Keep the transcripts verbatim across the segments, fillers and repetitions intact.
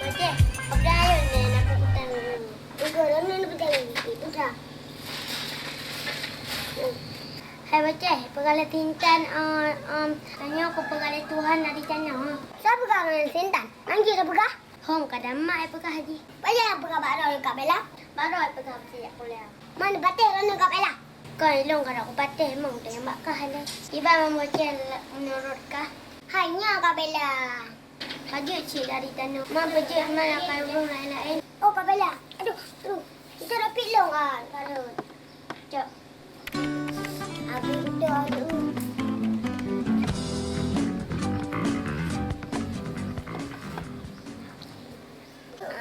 Ceh, peugah ayo nyan aku kutang. Ugo lom nyan peugah lagi, peugah. Hai Boceh, peugah lé Intan, eh, em, tanyoe kupeugah lé Tuhan dari tanoh. Soe peugah ngon Intan? Manggil soe peugah? Hong kadang mak ai peugah jih. Pajan peugah bak droe Kak Bella? Bak droe peugah sijak kuliah. Man patéh droeneuh Kak Bella? Kon ilong ka kupatéh, mong teunyang bak kah lé. Iban Boceh meunurot kah? Hai nyoe Kak Bella. Ka jeuet cit dari tanoh. Man peujeuet man akai ureueng laén-laén. Oh, Kak Bella. Aduh, aduh. Itu dah pilong kan, kalau. Cok. Aduh, aduh, aduh.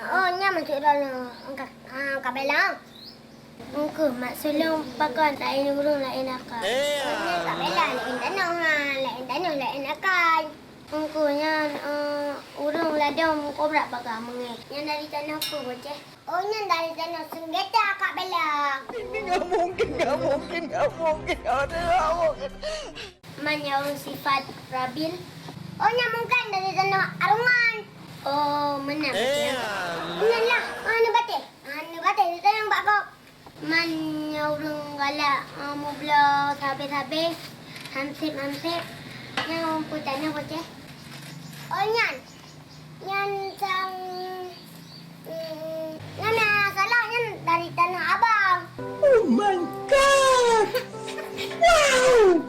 Oh, nyan masuk dalam. Angkat. Ah, Kak Bella. Engkeuh, mak sulong pakon laén ureueng laén akai. Eh, Kak Bella laén tanoh, ha, laén tanoh, laén akai. Engkeuh nyan, eh, ureueng ladôm kobra bagah meungéh. Nyan dari tanoh peue, Boceh? Oh, nyan dari tanoh senjata, Kak Bella. Ini nggak mungkin, nggak mungkin, nggak mungkin, nggak mungkin. Man nyan ureueng sifat Rabil. Oh, nyan mungken dari tanoh Arungan. Oh, meunan, Boceh. Eh, nyan lah, anu bateh. Anu bateh, dari tanoh bak kop. Man nyan ureueng galak, eh, meubloe sabe-sabe, hansip-hansip. Nyan ureueng peue tanoh, Boceh? Oh, nyan. Nyan sang, mm, nyan na salah nyan dari tanoh abang. Oh my God! Wow!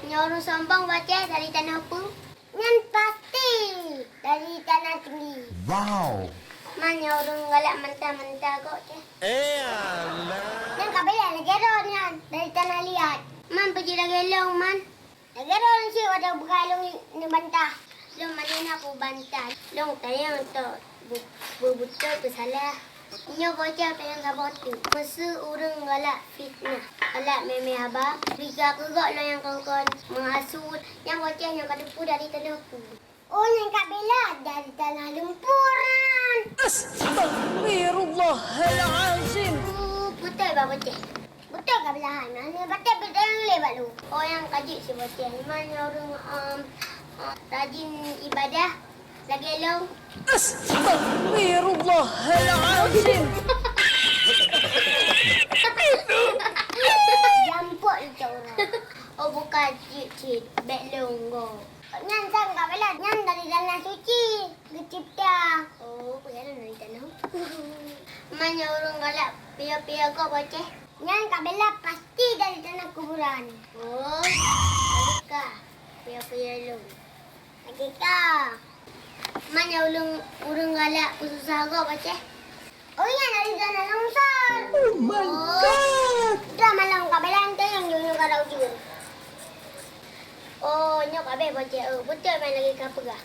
Nyan ureueng sombong, Boceh, dari tanoh peue? Nyan pasti dari tanoh tinggi. Wow. Man nyan ureueng galak manta-manta kok, Ceh. Eh, alah. Nyan Kak Bella lagèe droe nyan, dari tanoh liat. Man peue jih lagèe lôn, man? Lagèe droe nyan cit watèe peugah lôn neubantah. Lôn meunan na peubantah. Lôn tanyong tok. Bu-, beubeutôi peusalah. Nyoe Boceh tanyong saboh teuk. Meuseu ureueng galak fitnah, galak mè-mè haba, bri keu gob lôn nyang kon-kon meuhasut, nyan Boceh nyoe ka teupeue dari tanoh peue? Oh, nyan Kak Bella dari tanoh lumpur nyan. Astagfirullahalazim. Oh, beutôi bah Boceh. Beutôi ka beulahan, hana batèe peuet nyang lé bak lôn. Oh, nyang ka jeuet si Boceh. Iman nyang ureueng, em, em, rajin ibadah lagèe lôn. Astagfirullahalazim. Jampok itu ureueng. Oh, bukan cit-cit, bèk lôn go. Nyan sang Kak Bella, nyan dari tanah suci geucipta. Oh, peue nyan dari tanah. Man nyan ureueng galak piôh-piôh gob Boceh. Nyan Kak Bella pasti dari tanah kuburan. Oh, adakah piôh-piôh lôn? Adakah. Man nyan ureueng, ureueng galak peususah gob Boceh. Oh, nyan dari tanah longsor. Oh my God. Dah malam Kak Bella tanyong nyoe ka ujeuen. Oh, nyoe ka abéh Boceh. Oh, beutôi man lagèe ka peugah.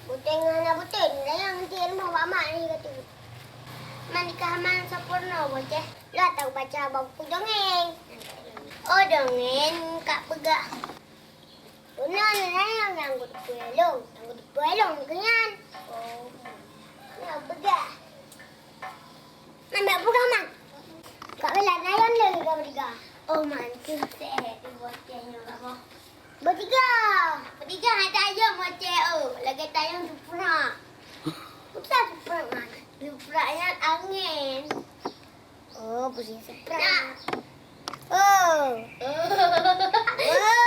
Beutôi ngon hana beutôi, tanyong ti ilmu bak mak ni katu. Man nikah man sampurna Boceh. Lah tahu baca buku dongeng. Oh, dongeng ka peugah. Bunoe nyan nyang geuteupeu lôn, nyang geuteupeu lôn keu nyan. Oh. Nyang peugah. Nyan bak peugah, Man. Kak Bella, nyan lôn ka beudiga. Oh, Man, keuh seuhat di Boceh nyoe, Kak Boh. Beudiga. Beudiga hai tayong Boceh, oh. Lagèe tayong supra. Peue supra, Man? Supra nyan angèn. Oh, pusing seprang. Nah. Oh. Oh.